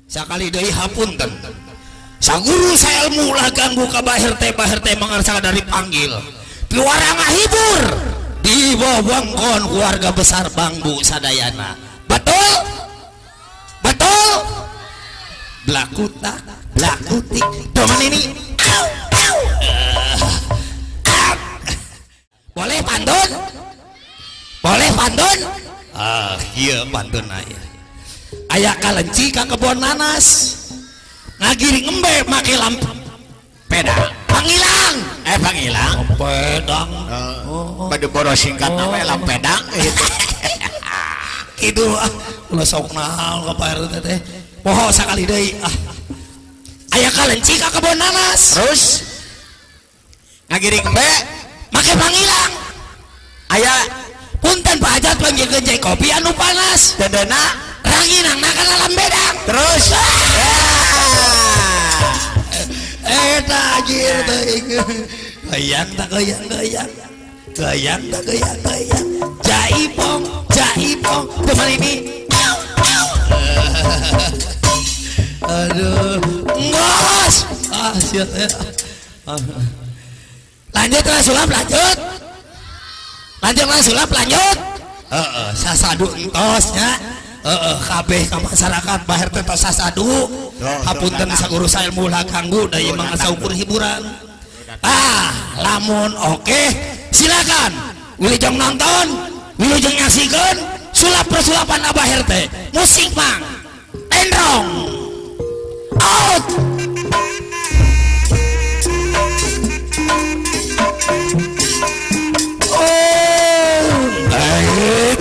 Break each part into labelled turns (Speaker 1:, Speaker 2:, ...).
Speaker 1: Sakali deui hapunten. Saguru saelmu ulah ganggu ka Pak RT, Pak RT mangarsa dari panggil. Piwara ngahibur di wewengkon keluarga besar Bangbu sadayana. Betul? Betul? Belakutak, belakutik. Teman ini. Au, au. Boleh pantun? Boleh pantun? Ah, iya pantun aya. Aya kalenci ka kebon nanas. Ngagiring embe make lampu pedang. Pangilang.
Speaker 2: Pangilang.
Speaker 1: Pedang.
Speaker 2: Oh. Bade boros singkat nama lampedang gitu.
Speaker 1: Kitu ah, ulah sok naon ka Pak RT teh. Poho sakali deui ah. Aya kalenci ka kebon nanas.
Speaker 2: Terus ngagiring embe
Speaker 1: make pangilang.
Speaker 2: Aya
Speaker 1: punten Pak Hajat panggilkeun cai kopi anu panas.
Speaker 2: Dedena
Speaker 1: ranginangna kana lambedang.
Speaker 2: Terus
Speaker 1: eta anjir teuing. Goyang tak goyang goyang. Goyang tak goyang goyang. Jaipong, jaipong. Teman ini. Au, au. Aduh, ngos. Ah, siap ya. Lanjut lah sulap lanjut. Lanjut lah sulap lanjut. Heeh, sasadu entos nya. Heeh, kabeh ka masyarakat Pak RT tos sasadu. Hapunten saguru sailmu ulah ganggu da ieu mah saukur hiburan. Ah, lamun oke, silakan. Wilujeng nonton, wilujeng nyaksikeun sulap persulapan Abah RT. Musik mang. Endrong. Out. Oh, baik.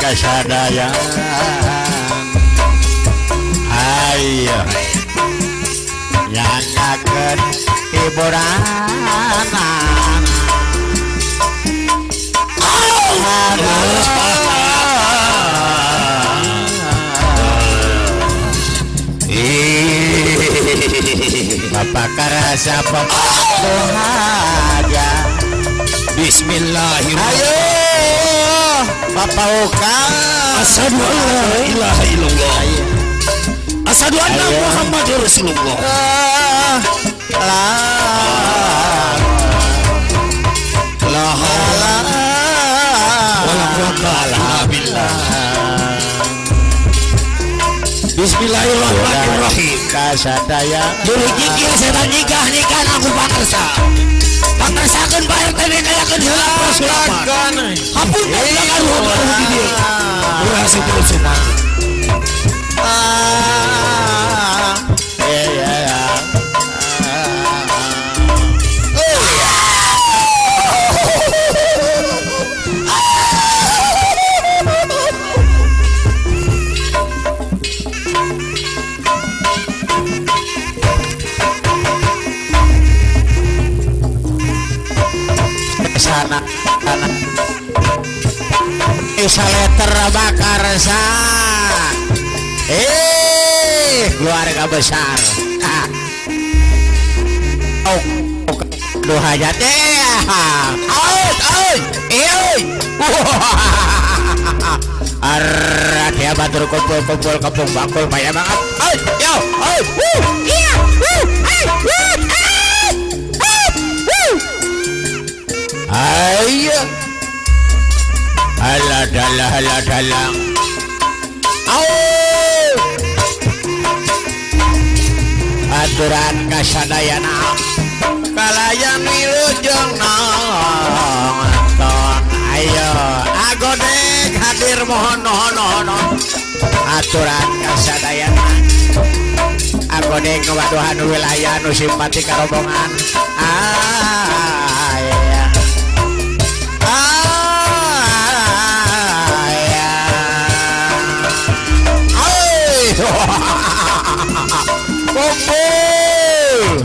Speaker 2: Kasadayang ayo nyangakeun hiburan. Bapak karasa pembuhaja.
Speaker 1: Bismillahirrahmanirrahim.
Speaker 2: Ayo Bapak Uka.
Speaker 1: Asyhadu an la ilaha illallah. Asyhadu anna Muhammadar Rasulullah.
Speaker 2: La
Speaker 1: la haula wala quwata illa billah. Bismillahirrahmanirrahim.
Speaker 2: Kasadaya.
Speaker 1: Juri kikir setan nikah nikah aku pangersa. Pangersakeun Pak RT kayakeun heula persulapan. Hapunten karuhun di dieu. Urang syukur sumang.
Speaker 2: Sana saleter bakar sa keluarga besar. Oh, duh hajat out out arah dia batur kumpul-kumpul kepung bakul banyak banget. Out yo out woo iya woo ay woo ay woo. Ayo alah dalah alah dalah. Au aturan kasadayana kalayan wilujeng nonton. Ayo agodek hadir mohon mohon mohon aturan kasadayana agodek ngawaduhan wilayah nu simpati karombongan. Ah iya. Ah iya. Oi. Kumpul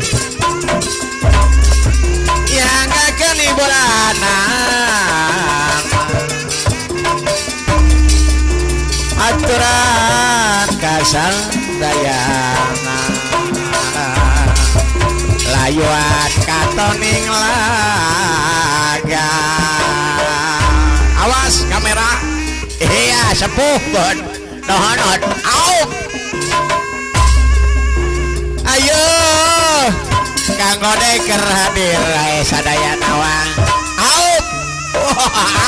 Speaker 2: yang akan hiburan aturan kasadayana layuan katoning laga. Awas kamera, iya sepuh bon nohon au. Ayo kanggo deker hadir sadayana wa au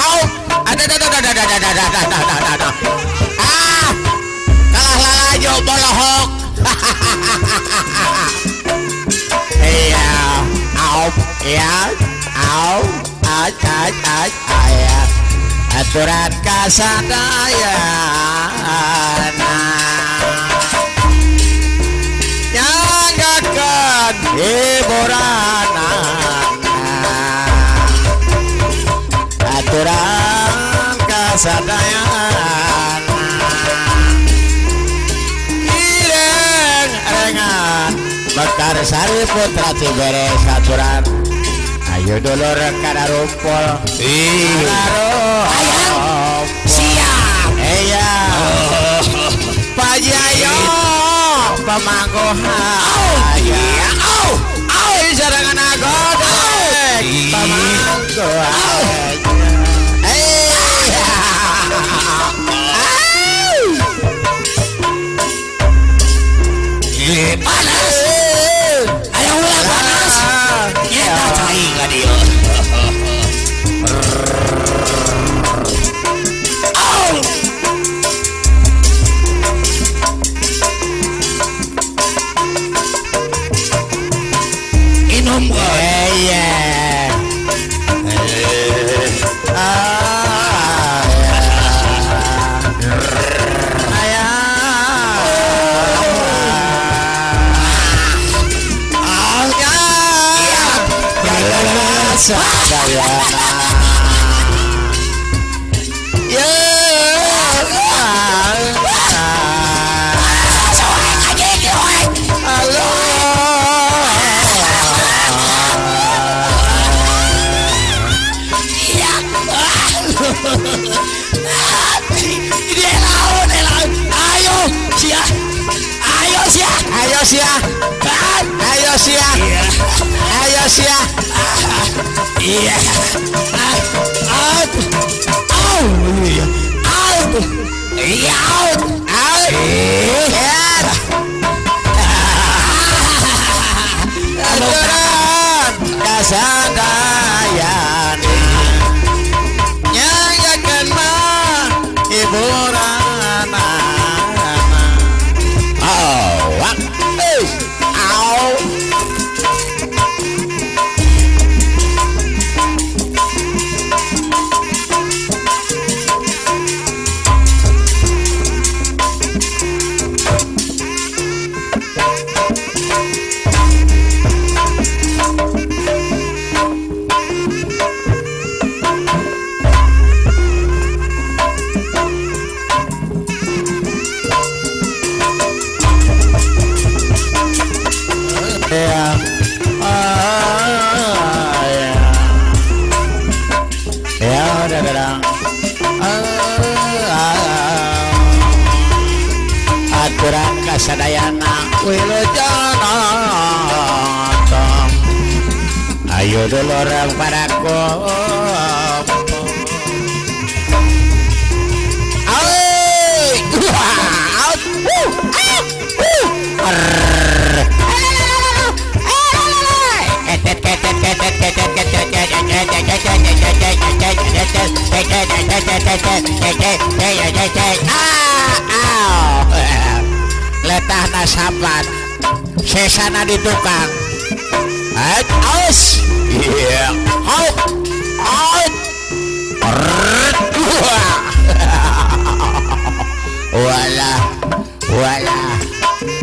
Speaker 2: au ada ada ada ada ada ada ada ada ada ah kalah lalajo bolohok. Iya au ya au ai ai ai ai aturan kasadayana nyanggakeun hiburan aturan kasadayana ireng rengan Mekar Sari Putra Ciberes aturan. Ayo dulur kana rumpul.
Speaker 1: Ayang siap.
Speaker 2: Iya. Paji ayo pemangkuhan. Iya.
Speaker 1: Au.
Speaker 2: Au sarangan agodek pemangkuhan.
Speaker 1: Eh, panas. Ayo ulah panas. Nyeta cai ka dieu. Au. Minum
Speaker 2: Iya.
Speaker 1: Ayo sia, ayo sia,
Speaker 2: Ayo sia, ayo sia, ayo sia.
Speaker 1: Iya. Out, out, out, iya out,
Speaker 2: Out. Ya. Aturan kasadayana nyanyikan mah hiburan. Awak, au. Ya. Ah, ya. Ya, udah, udah. Ah, aturan kasadayana wilujeng nonton. Ayo dulur pada kumpul. Oi, wah, out, wuh, ah, wuh, arr. Letahna sapan sesana di tukang. Aus. Iya. Out. Out. Wala. Wala.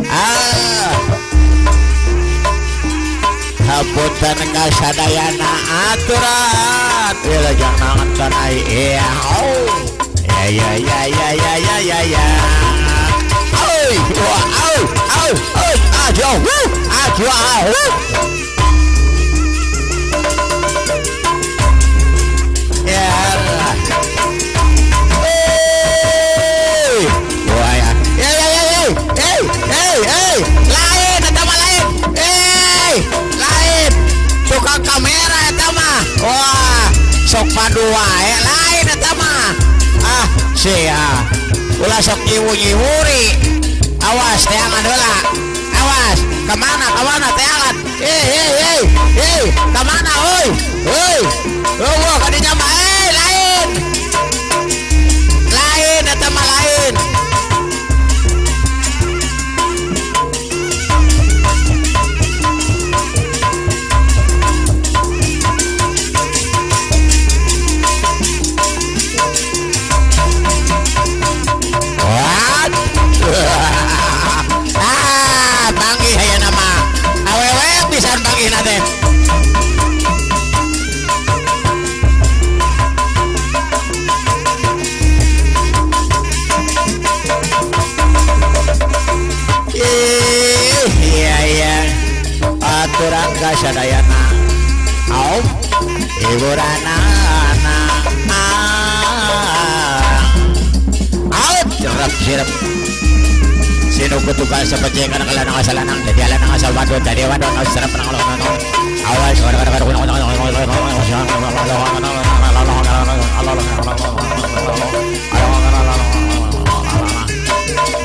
Speaker 2: Ah. Hapunten kasadayana aturan wilujeng nonton ai iya. Ya ya ya ya ya ya ya ya. Oi, wah, au, au, au, ah, jauh, Ya Allah. Hey. Wah ya. Ya ya ya ya. Hey, hey, hey. Lain eta mah lain. Hey, lain. Tukang kamera eta mah. Wah, sok padu wae lain eta mah. Ah, sia. Ulah sok nyiwu-nyiwuri. Awas teangan heula. Awas, kemana kemana teangan. Hei hei hei hei, kemana oi? Oi. Eueuh kadinya mah lain. Lain eta mah lain. What? Ah, panggih ayeuna mah. Awewe pisan panggihna teh. Ih, iya iya. Aturan kasadayana. Au, hiburanana. Ah. Out, sirap sirap. Sino kutukan sa pagkain ng kalanang kasalanang jadi alanang asal wadon jadi wadon awas sarap ng awas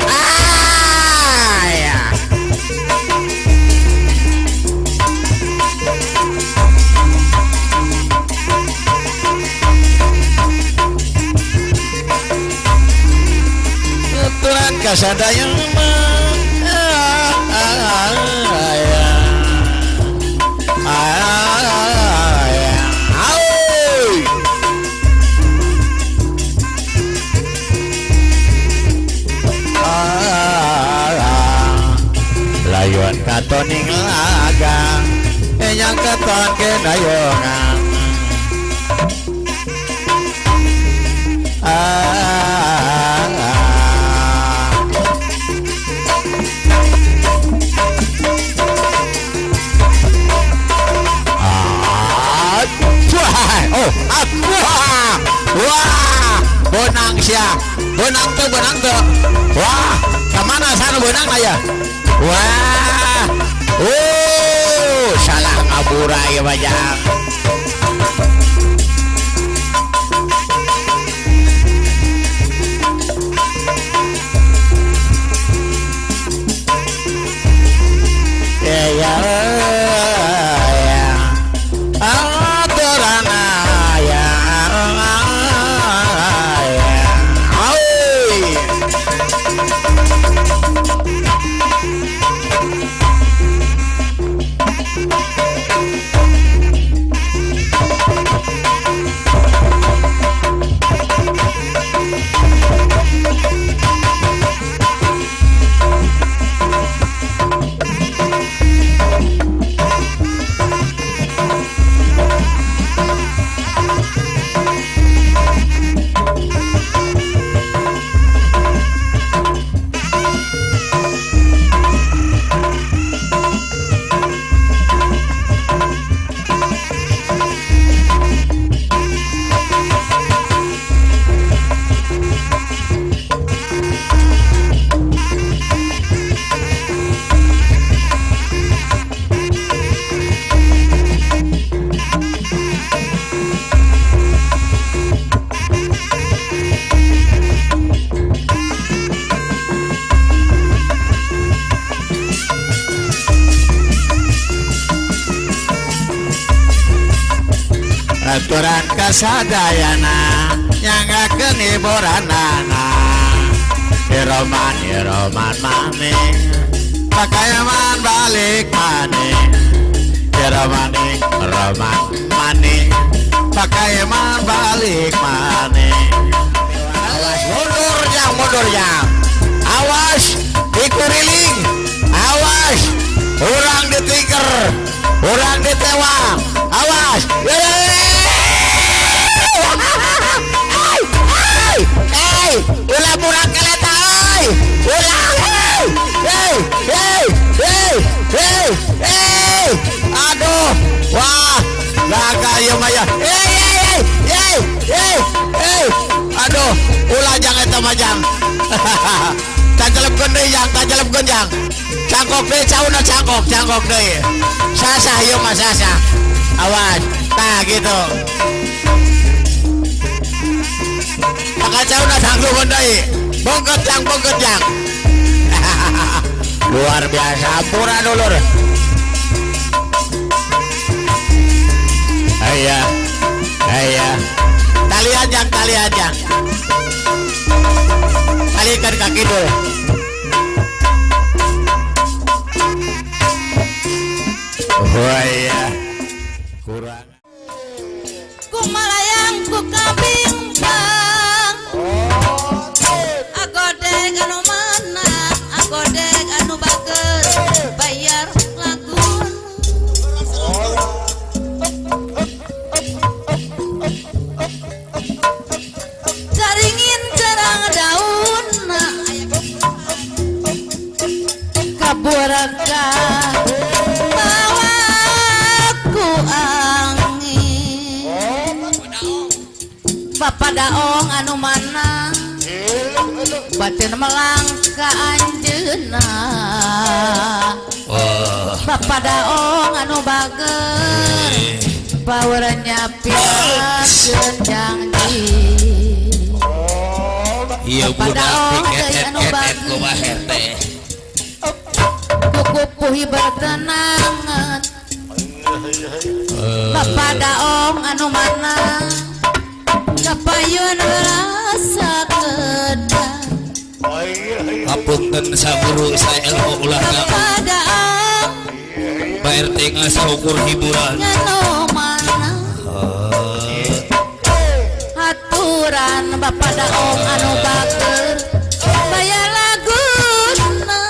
Speaker 2: ah ya. Aturan kasadayana. Layuan katoning laga enyang katon kenayongan. Oh, wah, wah, bonang sia, bonang tuh, bonang tuh. Wah, kemana sana bonang lah ya? Wah, oh, salah ngaburai wajang. Ya, ya, ya. Aturana ya, ya. Oi. Aturan kasadayana nyanggakeun hiburanana. Hiroman hiroman maning pakayaman balik maning. Hiromaning roman maning pakayaman balik maning. Awas mundur jang, mundur jang. Awas dikuriling. Awas urang ditingker, urang ditewang. Awas. Hey, ulah murang keleta euy. Ulah. Hey, hey, hey, hey, hey. mah jang. Tajelepkeun deui jang, tajelepkeun jang. Cangkok deui cauna cangkok, cangkok deui. Sasah ieu mah sasah. Awas, tah gitu. Maka cauna tanggungan deui. Bongket jang, bongket jang. Luar biasa, ampura dulur. Ayah, ayah. Talian jang, talian jang. Talikan kaki dulu. Wah iya, kurang.
Speaker 3: Kumalayang ku kabimbang. Agodeg anu mana, agodeg anu bager, bayar lagun. Caringin cerang daun, kaburaka bawaku angin. Bapak daong anu mana, batin melangka anjeuna. Bapak daong anu bager, powernya pirakeun janji.
Speaker 1: Iya
Speaker 3: Bapak
Speaker 1: budak
Speaker 3: daong
Speaker 1: tiket
Speaker 3: deui anu
Speaker 1: et
Speaker 3: bager,
Speaker 1: kumaha teh.
Speaker 3: kukupuhi bertenangan. Bapak daong anu mana, kapayun rasa kedah.
Speaker 1: Hapunten saguru saya ilmu ulah
Speaker 3: Bapak daong
Speaker 1: Pak RT ngasaukur hiburan.
Speaker 3: anu mana, aturan bapak daong anu bager, bayar laguna.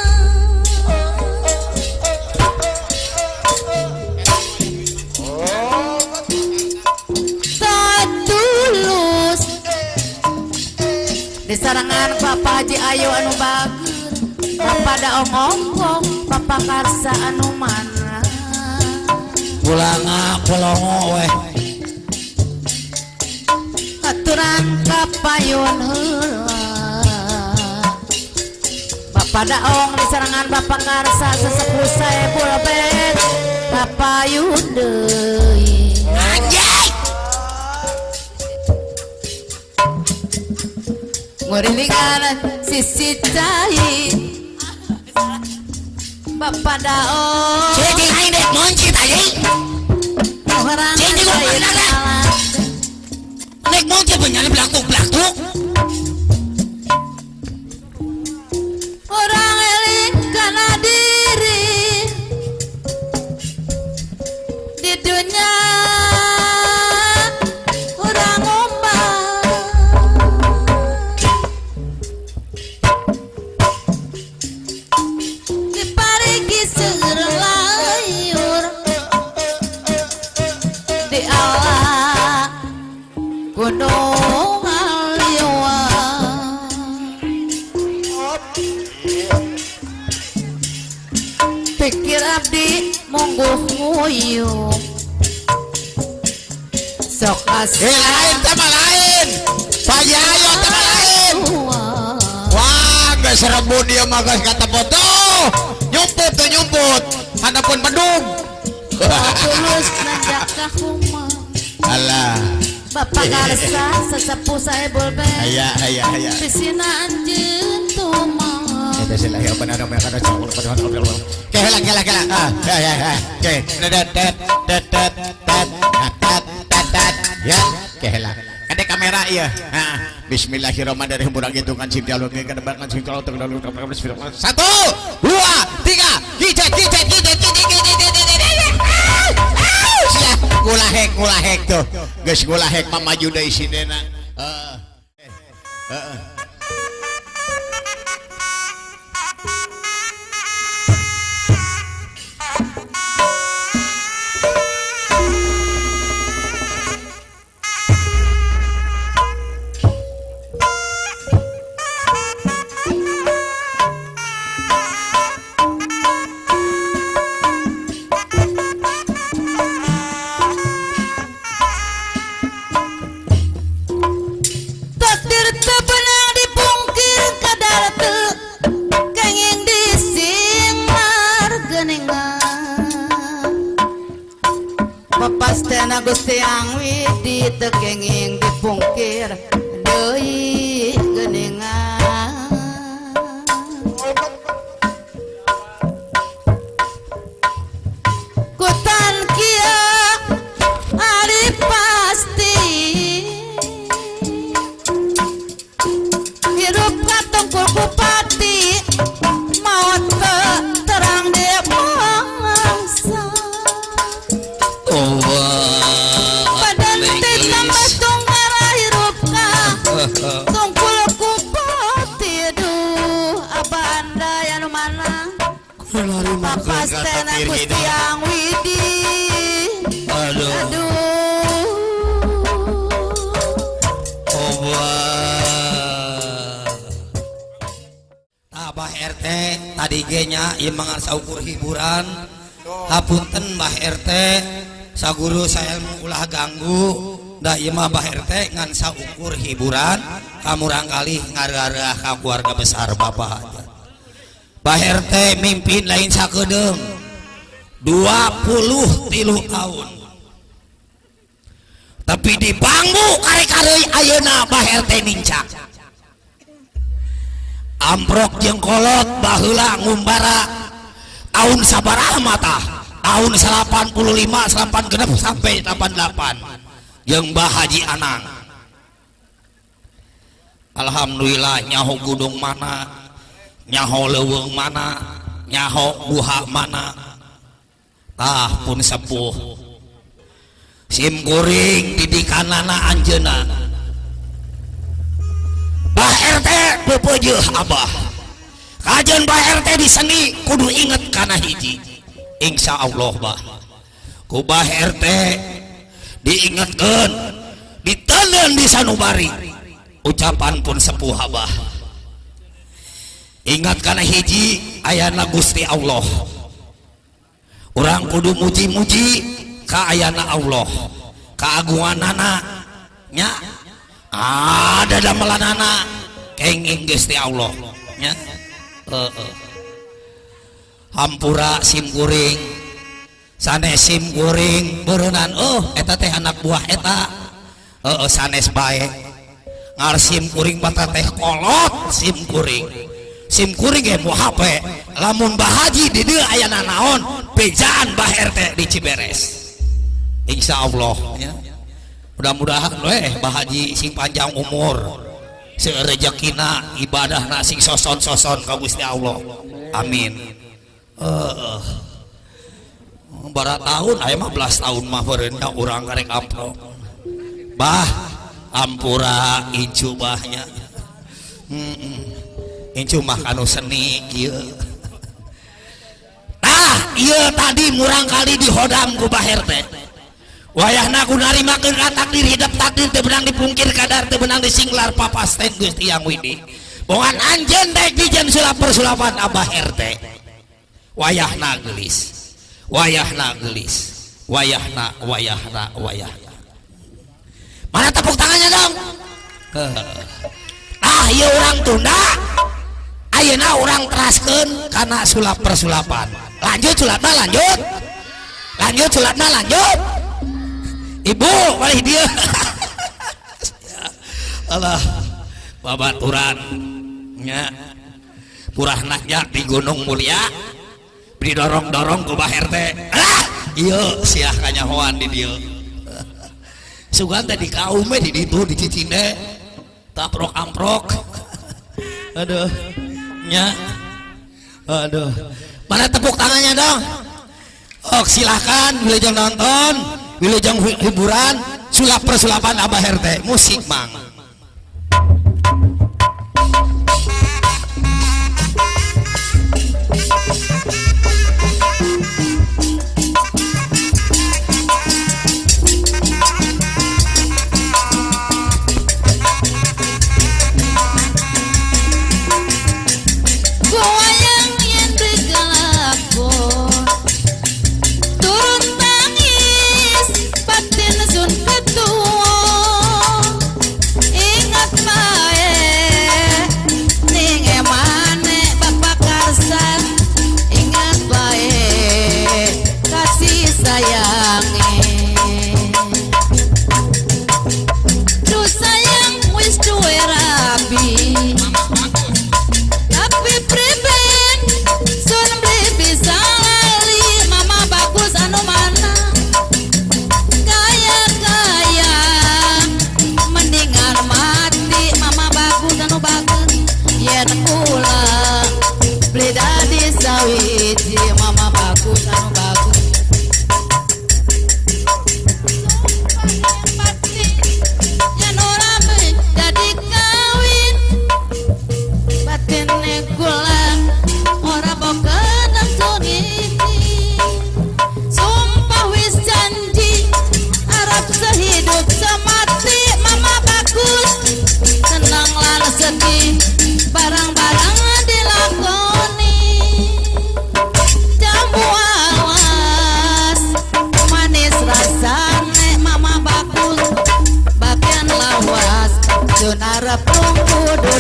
Speaker 3: Tulus di sarangan Bapak Haji Ayu anu bager, Bapak daong ongkong, Bapak Karsa anu mana.
Speaker 1: Pulanga pulongo weh.
Speaker 3: Aturan kapayun heula. Bapak daong di sarangan Bapak Karsa sesepuh saebul bet kapayun deui.
Speaker 1: Anjay.
Speaker 3: Ngurilingan sisi cai. Bapak daong
Speaker 1: Cicing aing dek moncit anjing.
Speaker 3: orang
Speaker 1: Cicing gua
Speaker 3: lain
Speaker 1: mana lah.
Speaker 3: salah.
Speaker 1: Nek moncit benyali belakuk-belakuk.
Speaker 3: Orang eling kana diri di dunia orang umbang. Diparigi seueur layur di ala gunung aliwang. Pikir abdi mungguh nguyung sok asa
Speaker 2: Lain sama lain. Pak Ayo sama lain. Wah, geus rebun ieu mah geus kata foto. Nyumput tuh nyumput. Handapun bedung.
Speaker 3: Tulus nanjak ka huma.
Speaker 2: Alah.
Speaker 3: Bapak Karsa sesepuh saebul bet.
Speaker 2: Aya aya aya.
Speaker 3: Pisina anjeun tumang.
Speaker 2: Eta sih lah ya benar benar kela kela kela. Ah, ya ya ya. Oke. Tet tet tet tet tet tet tet tet. Ya, kela. Kade kamera iya. Ah, bismillahirrahmanirrahim. Burang hitungan sim jalur ke depan sim jalur 1 2 3 gicet gicet gicet gicet gicet gicet. Sia, gulahek gulahek tuh. Geus gulahek mah maju deui sinena. Heeh. Heeh.
Speaker 3: Takdir teu beunang Pastena Gusti Yang Widi teu kenging dipungkir deui geuningan. Kutan kieu ari pasti hirup katungkul kupati maot ke terang di mangsa. Badan teh tambah tunggara hirup ka tungkul kupati duh abanda anu mana papastena Gusti Yang Widi.
Speaker 1: Aduh.
Speaker 3: Aduh.
Speaker 1: Abah RT tadi ge nya ieu mah saukur hiburan. Hapunten Mbah RT, saguru saya ulah ganggu. Da ieu mah Mbah RT ngan saukur hiburan kamurang kali ngareureuh ka keluarga besar Bapak aja. Mbah RT mimpin lain sakedeung 23 tahun. Tapi di bangbu kare-kare ayeuna Mbah RT nincak. Amprok jeung kolot baheula ngumbara tahun sabaraha mata tahun 85 86 sampai 88 jeung Mbah Haji Anang. Alhamdulillah nyaho gunung mana, nyaho leuweung mana, nyaho guha mana. Tah pun sepuh sim kuring didikanana anjeunna. Bah RT pepeujeuh abah. Kajen Bah RT di seni kudu inget kana hiji. Insya Allah bah. Ku Bah RT diingetkeun, diteundeun di sanubari. Ucapan pun sepuh abah. Ingat kana hiji ayana Gusti Allah. Urang kudu muji-muji ka ayana Allah. Kaagunganana nya ada damelanana kenging Gusti Allah nya. Heeh. Hampura sim kuring sanes sim kuring beureunnan oh eta teh anak buah eta. Heeh sanes bae ngar sim kuring mata teh kolot sim kuring. Sim kuring ge moal HP lamun Bah Haji di dieu aya nanaon bejaan Bah RT di Ciberes. Insya Allah ya. Mudah-mudahan weh Bah Haji sing panjang umur, seueur rejekina, ibadahna sing soson-soson ka Gusti Allah. Amin. Heeh. Bara tahun aya mah belas tahun mah beureunna urang karek amprok. Bah ampura incu bahnya. Incu mah kanu seni kieu. Tah ieu tadi murang kali dihodam ku Bah RT. Wayahna ku narimakeun ka takdir hidup takdir teu beunang dipungkir kadar teu beunang disinglar papasten Gusti Yang Widi. Bongan anjeun rek dijen sulap persulapan Abah RT. Wayahna geulis. Wayahna geulis. Wayahna wayahna wayahna. Mana tepuk tangannya dong? Tah ieu urang tunda. Ayeuna urang teraskeun kana sulap persulapan. Lanjut sulapna lanjut. Lanjut sulapna lanjut. Ibu walih dia. Allah babaturan nya purahna nya di Gunung Mulia didorong-dorong ku Bah RT. Ah, ieu siah kanyahoan di dieu. Sugan teh di kaum we di ditu di Cicinde. Taprok amprok. Aduh nya. Aduh. Mana tepuk tangannya dong? Oh, silahkan wilujeng nonton, wilujeng hiburan, sulap persulapan Abah RT, musik mang.
Speaker 3: Goyang yen digelakon turun tangis batin sun ketua.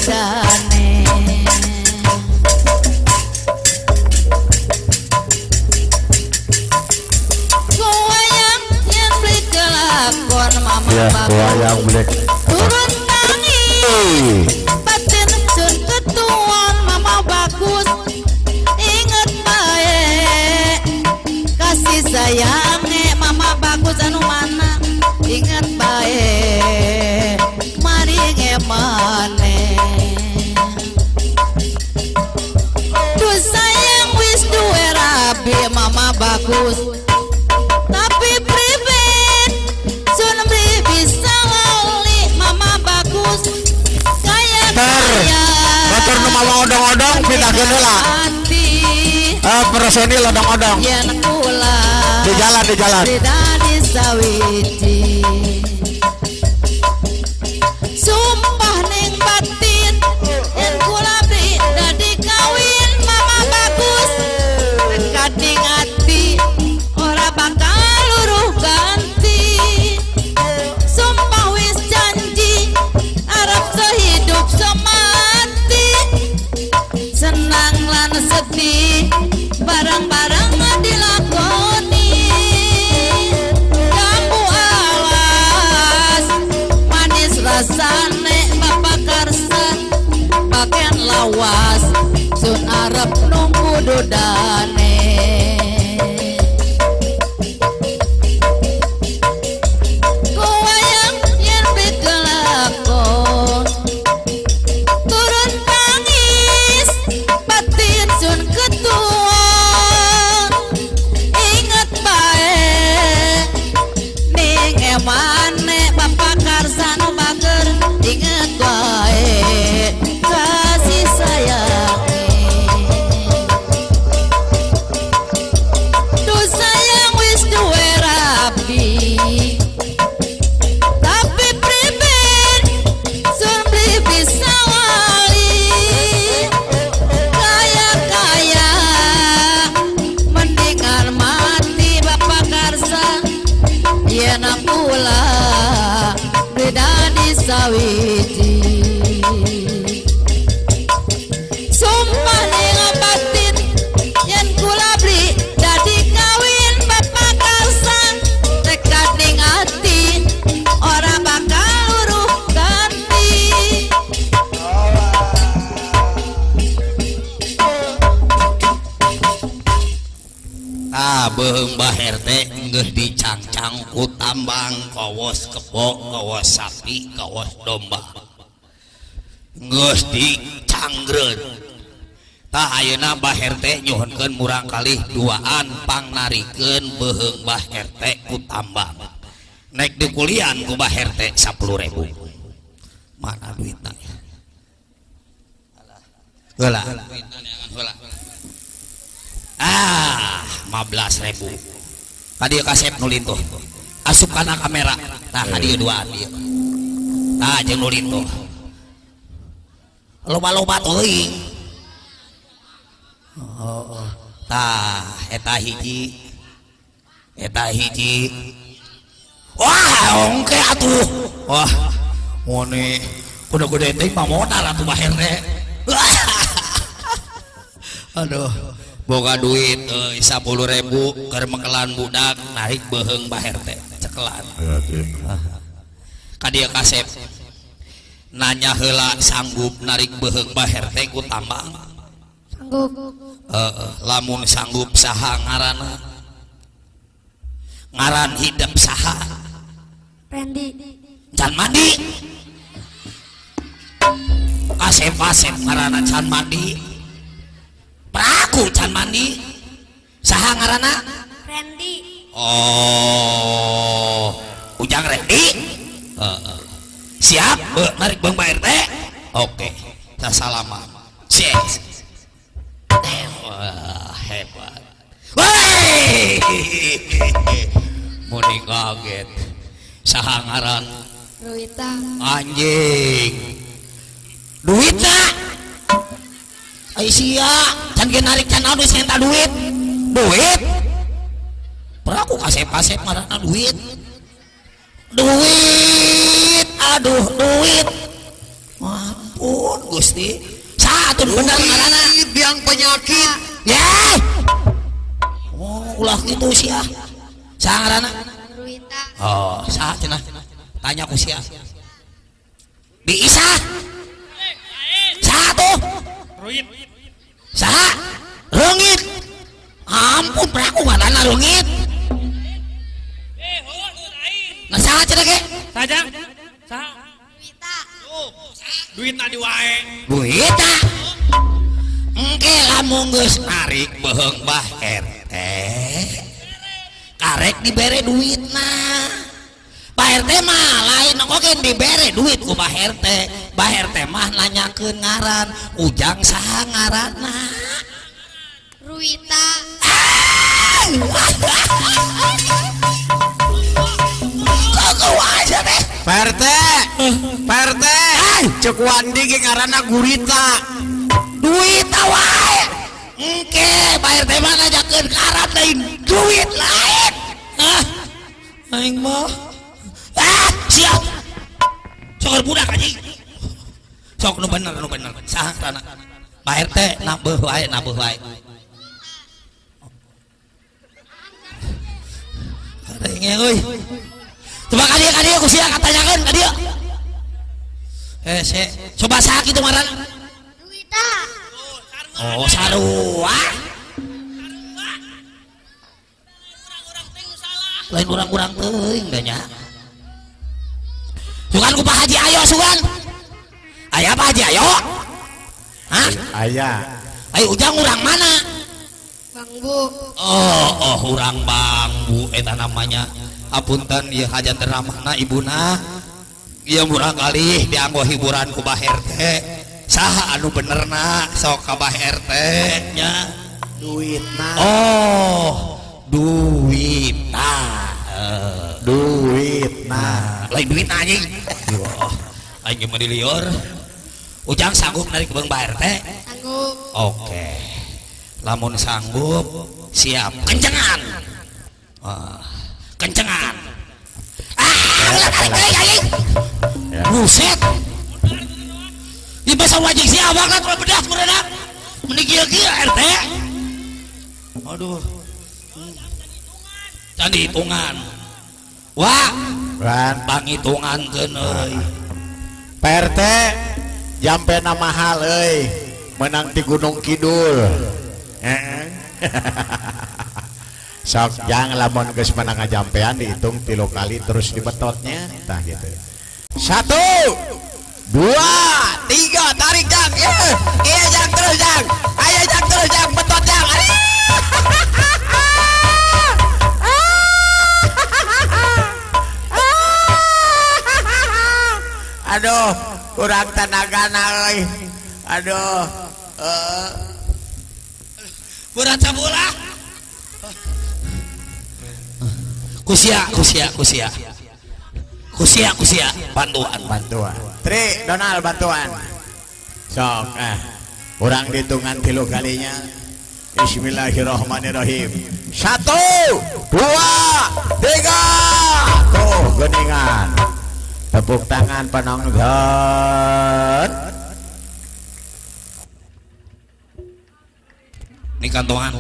Speaker 3: dudane. Goyang yen beli kelakon mama
Speaker 2: Ya,
Speaker 3: bagus
Speaker 2: wayang black.
Speaker 3: Turun tangi batin sun ketuan mama bagus. Inget bae kasih sayange mama bagus anu mana. Inget bae mari ngemane. Duh sayang wis duwe rabi mama bagus. Tapi priben sun beli bisa lali mama bagus. Kaya kaya
Speaker 2: Motor nu mawa odong-odong pindahkeun heula.
Speaker 3: Hati
Speaker 2: Eh, personil odong-odong.
Speaker 3: yen kula
Speaker 2: Di jalan, di jalan.
Speaker 3: Ridani sawiji. Sumpah ning batin yen kula beli dadi kawin mama bagus. Tekad ning ati ora bakal luruh ganti. Sumpah wis janji arep sehidup semati. Senang lan sedih bareng-bareng dilakoni. Jambu alas manis rasane Bapak Karsa bagian lawas sun arep nunggu dudane. Kuwayang yen beli kelakon turun tangis batin sun ketuan. Inget bae ning emane Bapak Karsa nu bager. Inget bae kasih sayange. Duh sayang wis duwe rabi. Tapi priben sun beli bisa wali. Kaya-kaya mendingan mati Bapak Karsa. Yen kula beli dadi sawiji. Sumpah ning batin yen kula beli dadi kawin Bapak Karsa. Tekad ning ati ora bakal luruh ganti.
Speaker 1: Tah beuheung Bah RT geus dicangcang ku tambang kawas kebo, kawas sapi, kawas domba. Geus dicangreun. Tah ayeuna Bah RT nyuhunkeun murang kalih duaan pangnarikeun beuheung Bah RT ku tambang. Nek dikulian ku Bah RT 10.000. Mana duitna? Heula. Heula. Ah, 15.000. Ka dieu kasep nu lintuh. Asup kana kamera. Tah ka dieu duaan ieu. Tah jeung nu lintuh. Loba-loba teuing. Oh, tah eta hiji. Eta hiji. Wah, ongke atuh. Wah, ngone kudu gede teh mah modal atuh Bah RT. Aduh, boga duit 10.000 keur mekelan budak narik beuheung Bah RT cekelan. Ka dieu kasep nanya heula sanggup narik beuheung Bah RT ku tambang.
Speaker 3: Sanggup.
Speaker 1: Heeh, lamun sanggup saha ngaranna? Ngaran hidep saha?
Speaker 3: Randy.
Speaker 1: Can mandi. Kasep-kasep ngaranna can mandi. Praku can mandi. Saha ngaranna?
Speaker 3: Randy.
Speaker 1: Oh, Ujang Randy. Heeh. Siap, narik Bang Pak RT. Oke, salaman. Cek. Wah, hebat. Woi! Muni kaget. Saha ngaran?
Speaker 3: Ruita.
Speaker 1: Anjing. Duitna. Ai sia, can ge narik can naon geus minta duit. Duit. Peraku kasep-kasep ngaranna duit. Duit, aduh duit. Ampun Gusti. Gusti. Saha atuh bener ngaranna?
Speaker 2: Duit biang penyakit.
Speaker 1: Ya. Oh, ulah kitu sia. Saha ngaranna?
Speaker 4: Ruita.
Speaker 1: Oh, saha cenah? Tanya ku sia. Bi Isa. Saha tuh?
Speaker 5: Ruit.
Speaker 1: Saha? Reungit. Ampun, peraku ngaranna reungit. Nah, saha cenah ge?
Speaker 5: Saja. Saha?
Speaker 4: Ruita.
Speaker 5: Duit tadi wae.
Speaker 1: Duita. Engke lamun geus narik beuheung Bah RT. Karek dibere duitna. Pak RT mah lain oge dibere duit ku Bah RT. Bah RT mah nanyakeun ngaran, Ujang saha ngaranna?
Speaker 4: Ruita.
Speaker 1: Kok aja teh?
Speaker 2: Pak RT, Pak RT, cek Wandi ge ngaranna Gurita.
Speaker 1: Duit wae. Engke Pak RT mah nanyakeun ngaran lain duit lain. Ah, aing mah. Ah, siap. Sok budak anjing. Sok nu bener nu bener. Saha ngaranna? Pak RT nabeuh wae nabeuh wae. Kadenge euy. Coba ka dieu ku sia katanyakeun ka dieu. Eh, se, coba saha kitu ngaranna?
Speaker 4: Ruita.
Speaker 1: Oh, sarua. Lain urang-urang teuing da nya. Sugan ku Pak Haji ayo sugan. Aya Pak Haji ayo. Hah?
Speaker 2: Aya.
Speaker 1: Ayo Ujang urang mana?
Speaker 4: Bangbu.
Speaker 1: Oh, oh urang Bangbu eta namanya. Apunten ieu hajat ramahna ibuna. Ieu murang kali dianggo hiburan ku Bah RT. Saha anu benerna sok ka Bah RT nya.
Speaker 2: Duitna.
Speaker 1: Oh, duitna.
Speaker 2: Duitna.
Speaker 1: Lain duit anjing. Wah, aing mah dilieur. Ujang sanggup narik beuheung Bah RT?
Speaker 4: Sanggup.
Speaker 1: Oke. Lamun sanggup siap. Kencengan. Wah, kencengan. Ah, ulah tarik deui anjing. Buset. Di bahasa wajib si abang kan kalau bedas meureunna. Meni kieu-kieu RT. Aduh. Can dihitungan. Wah,
Speaker 2: Ran.
Speaker 1: panghitungankeun euy.
Speaker 2: Pak RT jampena mahal euy. Menang ti Gunung Kidul. Heeh. Sok jang lamun geus menang ngajampean dihitung 3 kali terus dibetotnya tah gitu. 1 2 3 tarik jang. Iya, iya jang terus jang. Ayo jang terus jang betot jang. Aduh, kurang tenaga euy. Aduh.
Speaker 1: Berat sabola. Kusia, kusia, kusia. Kusia, kusia, bantuan,
Speaker 2: bantuan. Tri, Donald bantuan. Sok, urang dihitungan 3 kalinya. Bismillahirrahmanirrahim. 1 2 3. Tuh, geningan. Tepuk tangan penonton.
Speaker 1: Ini kantongan.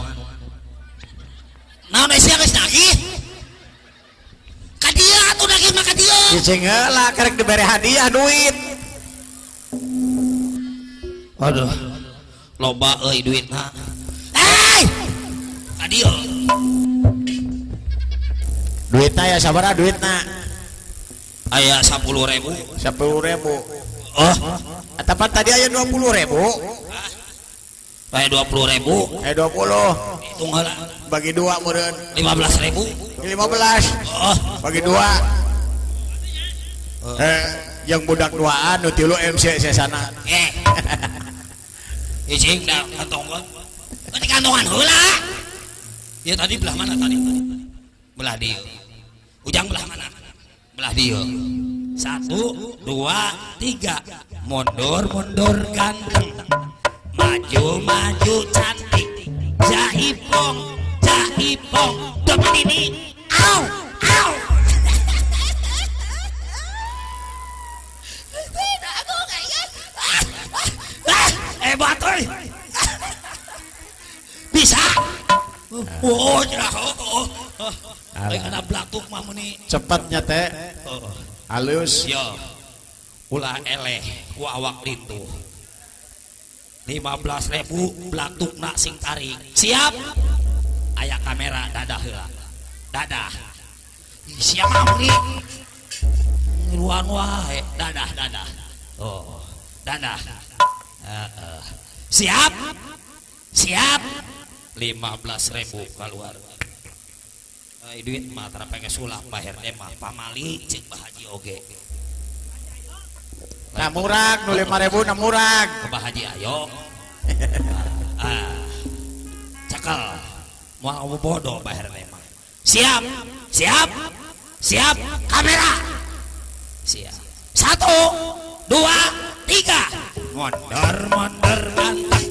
Speaker 1: Naon sia geus nagih? Ka dieu atuh nagih mah ka dieu.
Speaker 2: Cicing heula karek dibere hadiah duit.
Speaker 1: Aduh. Loba euy duitna. Hei! Ka dieu.
Speaker 2: Duitna ya sabaraha duitna?
Speaker 1: Aya 10.000.
Speaker 2: 10.000.
Speaker 1: Oh.
Speaker 2: Atapan tadi aya 20.000.
Speaker 1: Aya 20.000.
Speaker 2: Aya 20.
Speaker 1: Hitung heula.
Speaker 2: Bagi 2 meureun.
Speaker 1: 15.000.
Speaker 2: 15.
Speaker 1: Oh.
Speaker 2: Bagi 2. Yang budak duaan nu 3 MC sesana.
Speaker 1: Icing da kantongan. Di kantongan heula. Ya tadi belah mana tadi? Belah dieu. Ujang belah mana? Belah dieu. 1 2 3. Mundur mundur ganteng. Maju maju cantik. Jaipong jaipong. Depan ini. Au au. Hebat euy. Bisa. Oh, cerah. Oh, oh. Aing kana blatuk mah meuni.
Speaker 2: Cepatnya teh.
Speaker 1: Heeh.
Speaker 2: Halus.
Speaker 1: Yo. Ulah eleh ku awak lintuh. 15.000 blatukna sing tarik. Siap? Aya kamera dadah heula. Dadah. Siap mah meuni. Ngiluan wae, dadah dadah. Oh, dadah. Heeh. Siap? Siap? 15.000 keluar. Ai duit mah tara pake sulap Pak RT mah pamali ceuk Bah Haji oge.
Speaker 2: Nah murag nu 5.000 na murag.
Speaker 1: Bah Haji ayo. Ah. Cekel. Moal bodoh Pak RT mah. Siap? Siap? Siap? Kamera. Siap. 1, 2, 3. Mondor mondor ganteng.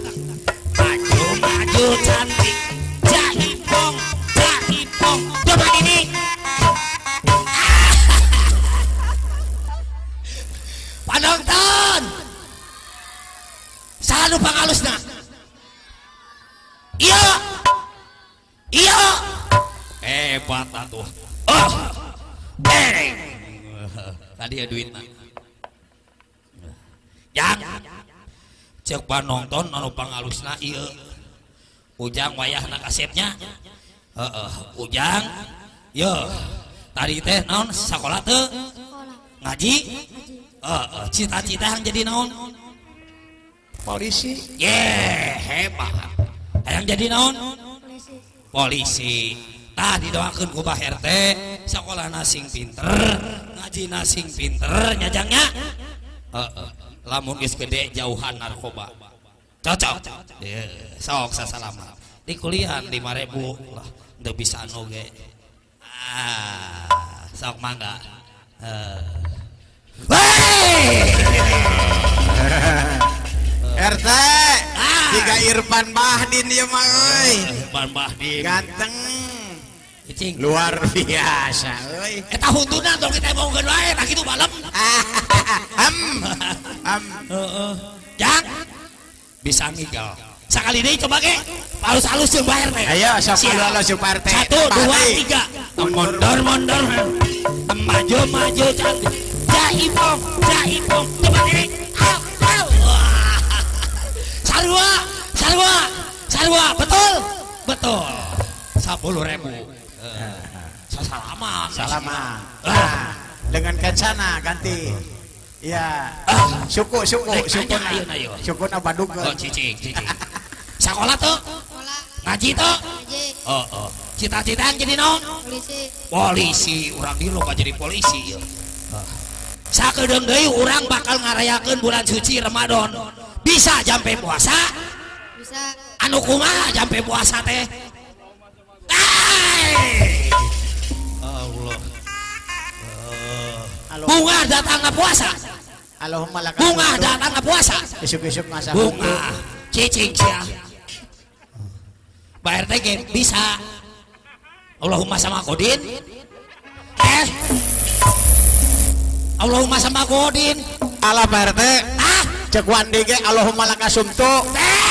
Speaker 1: Maju maju cantik. Jaipong jaipong. Coba ini. Panonton. Saha nu pangalusna? Iya. Iya. Hebat atuh. Oh. Tadi ya duitna. Jang. Cek panonton anu pangalusna ieu. Ujang wayahna kasepnya. Heeh, Ujang. Yo. Tadi teh naon sakola teu?
Speaker 4: Sekolah.
Speaker 1: Ngaji?
Speaker 4: Ngaji.
Speaker 1: Heeh, cita-cita yang jadi naon?
Speaker 2: Polisi.
Speaker 1: Ye, hebat. Hayang jadi naon?
Speaker 4: Polisi.
Speaker 1: Polisi. Tah didoakeun ku Bah RT, sakolana sing pinter, ngajina sing pinter nyajangnya. Heeh. Lamun geus gede jauhan narkoba. Cocok. Ye, sok sasalaman. Di kuliahan 5.000 lah, teu bisa oge. Ah, sok mangga. Heeh. Wey!
Speaker 2: RT.
Speaker 1: Ah.
Speaker 2: Tiga Irfan Bahdin ieu mah euy.
Speaker 1: Irfan Bahdin.
Speaker 2: Ganteng.
Speaker 1: Cicing.
Speaker 2: Luar biasa euy.
Speaker 1: Eta huntuna tong kita ngomongkeun wae tah kitu balem.
Speaker 2: Am. Am.
Speaker 1: Heeh. Jang. Bisa ngigel. Sakali deui coba ge. Halus-halus jeung Pak RT.
Speaker 2: Ayo sok
Speaker 1: Siap.
Speaker 2: halus jeung Pak RT.
Speaker 1: 1, 2,
Speaker 2: Pati.
Speaker 1: 3. Mondor mondor. Maju maju cantik. Jaipong, jaipong. Coba diri. Au, au. Wah. Sarua, sarua, sarua. Betul? Betul. 10.000. Sasalaman.
Speaker 2: Salaman.
Speaker 1: Ah.
Speaker 2: Nah, dengan kancana ganti. Iya.
Speaker 1: Ah.
Speaker 2: Suku suku
Speaker 1: Rek,
Speaker 2: suku.
Speaker 1: nanya, ayo, ayo.
Speaker 2: Suku na badugeun.
Speaker 1: Oh, cicing, cicing. Sekolah tuh?
Speaker 4: Sekolah.
Speaker 1: Ngaji tuh?
Speaker 4: Ngaji.
Speaker 1: Oh, oh. Cita-cita yang jadi naon?
Speaker 4: Polisi.
Speaker 1: Polisi. Urang di loba jadi polisi ieu. Sakedeung deui urang bakal ngarayakeun bulan suci Ramadan. Bisa jampe puasa?
Speaker 4: Bisa.
Speaker 1: Anu kumaha jampe puasa teh? Ai! Allah. Bunga datang ke puasa.
Speaker 2: Allahumma lakal
Speaker 1: Bunga
Speaker 2: hamdu.
Speaker 1: datang ke puasa.
Speaker 2: Isuk-isuk masak
Speaker 1: Bunga cicing sia. Pak RT ge bisa. Allahumma sama Godin. Allahumma sama Godin.
Speaker 2: Alah Pak RT.
Speaker 1: Ah,
Speaker 2: Cek Wandi ge Allahumma lakasumtu.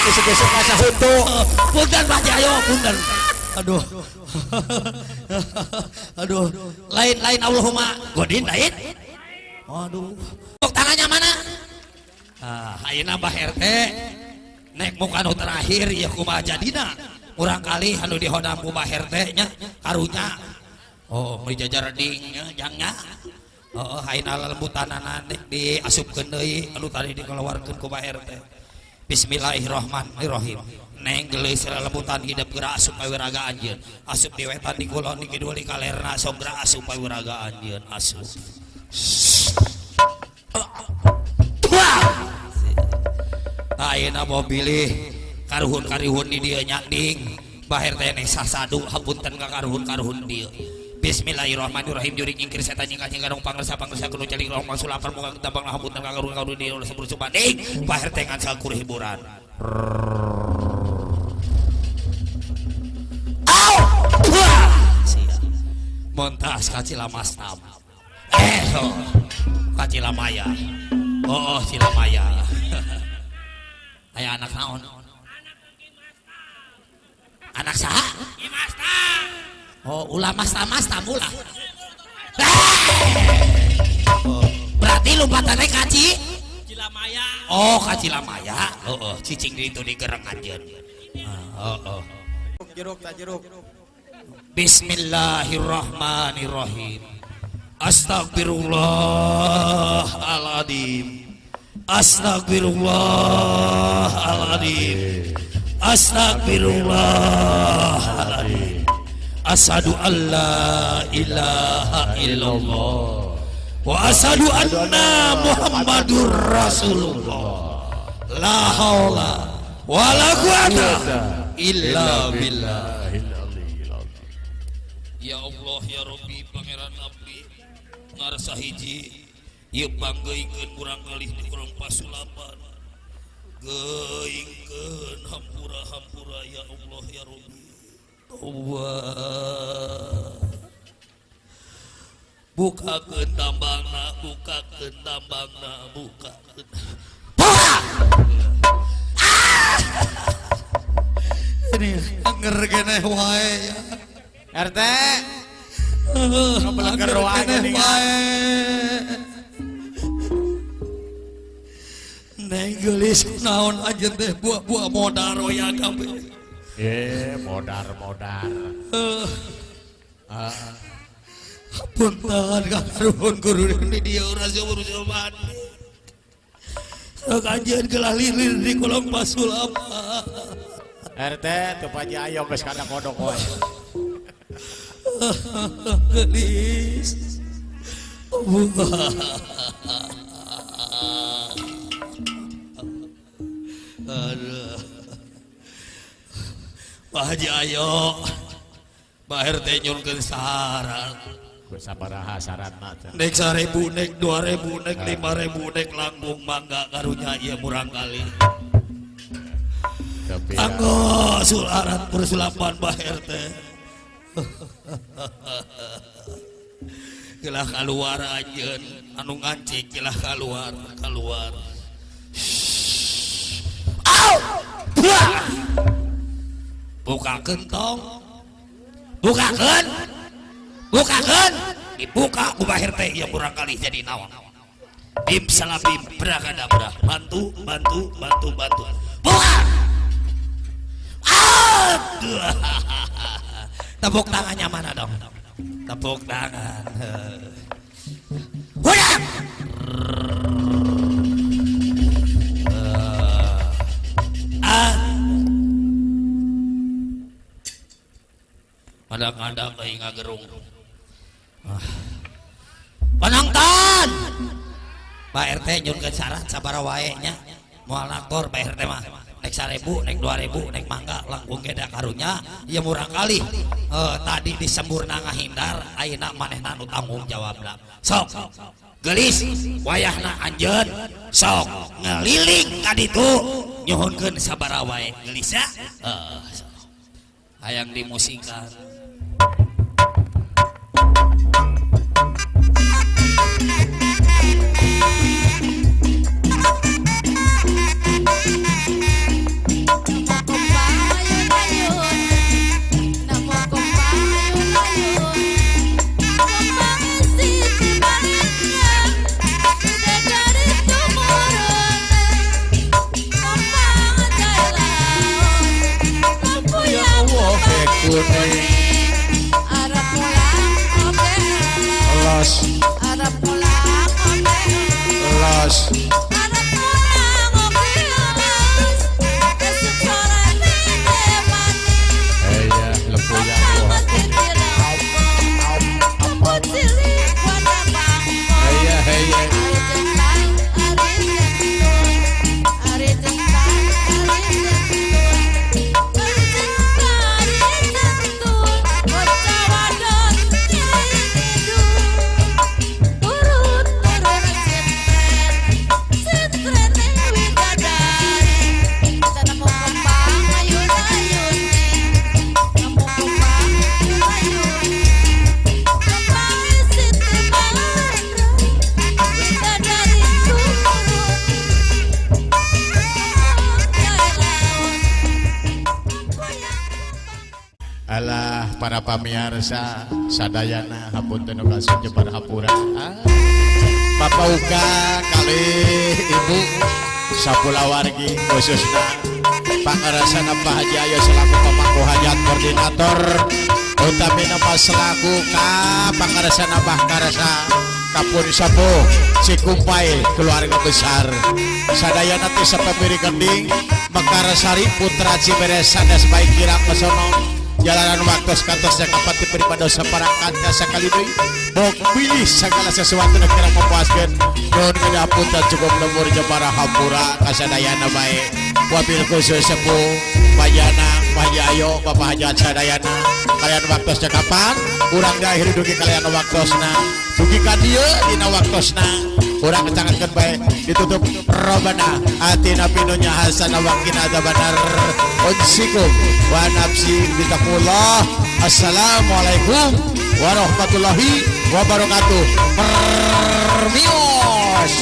Speaker 2: Isuk-isuk masak huntu.
Speaker 1: Punten Pak Jayo, punten. Aduh. Aduh, lain-lain Allahumma Godin lain. Aduh. Tepuk tangannya mana? Ah, ayeuna Bah RT nek muka nu terakhir ya kumaha jadina. Urang kali anu dihodam ku Bah RT nya karunya. Oh, meuli jajar ding nya jangnya. Oh, ayeuna lelembutanana nek diasupkeun deui anu tadi dikeluarkeun ku Bah RT. Bismillahirrahmanirrahim. Neng geulis lelembutan hidup geura asup ka wiraga anjeun. Asup di wetan di kulon di kidul di kalerna sok geura asup ka wiraga anjeun asup. Ayeuna mau bilih karuhun-karuhun di dieu nya ding. Baher teh neng sasadu hapunten ka karuhun-karuhun dieu. Bismillahirrahmanirrahim jurig nyingkir setan nyingkah nyingkah dong pangersa pangersa kudu celing roh masul lapar muka ketambang lah hapunten ka karuhun-karuhun dieu ulah sebur subanding. Baher teh ngan sakur hiburan. Au! Wah! Sia. Montas ka Cilamastam. Oh. Ka Cilamaya. Oh, oh, Cilamaya. Aya anak naon? Anak saha? Oh, ulah masta-masta ulah. Oh, berarti lompatannya kaci
Speaker 5: Cilamaya.
Speaker 1: Oh, ka Cilamaya. Heeh, cicing di itu digereng anjeun. Heeh.
Speaker 2: Jeruk tak jeruk.
Speaker 1: Bismillahirrahmanirrahim. Astagfirullahaladzim. Astagfirullahaladzim. Astagfirullahaladzim. Asyhadu alla ilaha illallah wa asyhadu anna Muhammadur Rasulullah. La haula wala quwata illa billah. Ya Allah ya Rabbi Pangeran abdi ngarsa hiji ieu panggeuingkeun kurang kalih di kurang pasulapan geuingkeun hampura-hampura ya Allah ya Rabbi. Allah bukakeun tambangna, bukakeun tambangna, bukakeun. Buka! Ini anger keneh wae ya.
Speaker 2: RT. Angger wae
Speaker 1: wae. Neng geulis naon anjeun teh buah-buah modar ya kabeh.
Speaker 2: Modar-modar.
Speaker 1: Punten karuhun guru di dieu urang sumur-sumuran. Sok anjeun gelah lilir di kolong pasulapa.
Speaker 2: RT teu paji ayam geus kana kodok wae.
Speaker 1: Gelis. Aduh. Pak Haji ayo Pak RT nyunkeun saran.
Speaker 2: Sabaraha saranna teh?
Speaker 1: Nek 1000, nek 2000, nek 5000, nek langkung mangga karunya ieu murang kali. Anggo sularan persulapan Pak RT. Gelah kaluar anjeun anu ngancik gelah kaluar, kaluar. Au! Bukakeun tong. Bukakeun. Bukakeun. Dibuka ku Pak RT ieu murang kali jadi naon. Bim salabim brakadabra. Bantu, bantu, bantu, bantu. Buka. Aduh. Tepuk tangannya mana dong? Tepuk tangan. Udah. Kadang-kadang kayak ngagerung. Penonton. Pak RT nyunkeun syarat sabaraha wae nya. Moal naktor Pak RT mah. Nek 1000, nek 2000, nek mangga langkung ge da karunya ieu murang kali. Tadi disembur ngahindar ayeuna manehna nu tanggung jawabna. Sok geulis wayahna anjeun sok ngeliling ka ditu nyuhunkeun sabaraha wae geulis ya. Hayang dimusikan.
Speaker 2: Los. Los.
Speaker 4: Turun turun
Speaker 6: Para pamiarsa sadayana, hapunten nu kasih jembar hapura. Ah. Bapak uga kali Ibu sapulawargi, khususna pangarasana Pak Haji Ayo selaku pemangku hajat koordinator, utamina pas selaku ka pangarasana Bah Karasa Kapun Sapo Cikumpai, keluarga besar sadayana teh sapamiri gending Mekarsari Putra Ciberes sanes baik kirang kesono jalanan waktu kantosnya kapati pribadi saparangkat. Sakali deui bok pilih segala sesuatu nu kirang memuaskeun, nuhun ngapunten, cukup lembur jepara hampura kasadayana bae, wabil khusus sepuh Pajana Pajayo, Bapak Hajat sadayana. Kalian waktosnya kapan urang di akhir dugi kalian waktosna dugi ka dieu dina waktosna urang kecangankeun bae, ditutup Robbana atina fid dunya hasanah wa qina adzabannar. Unsikum wa nafsi bitaqullah. Assalamualaikum warahmatullahi wabarakatuh. Permios.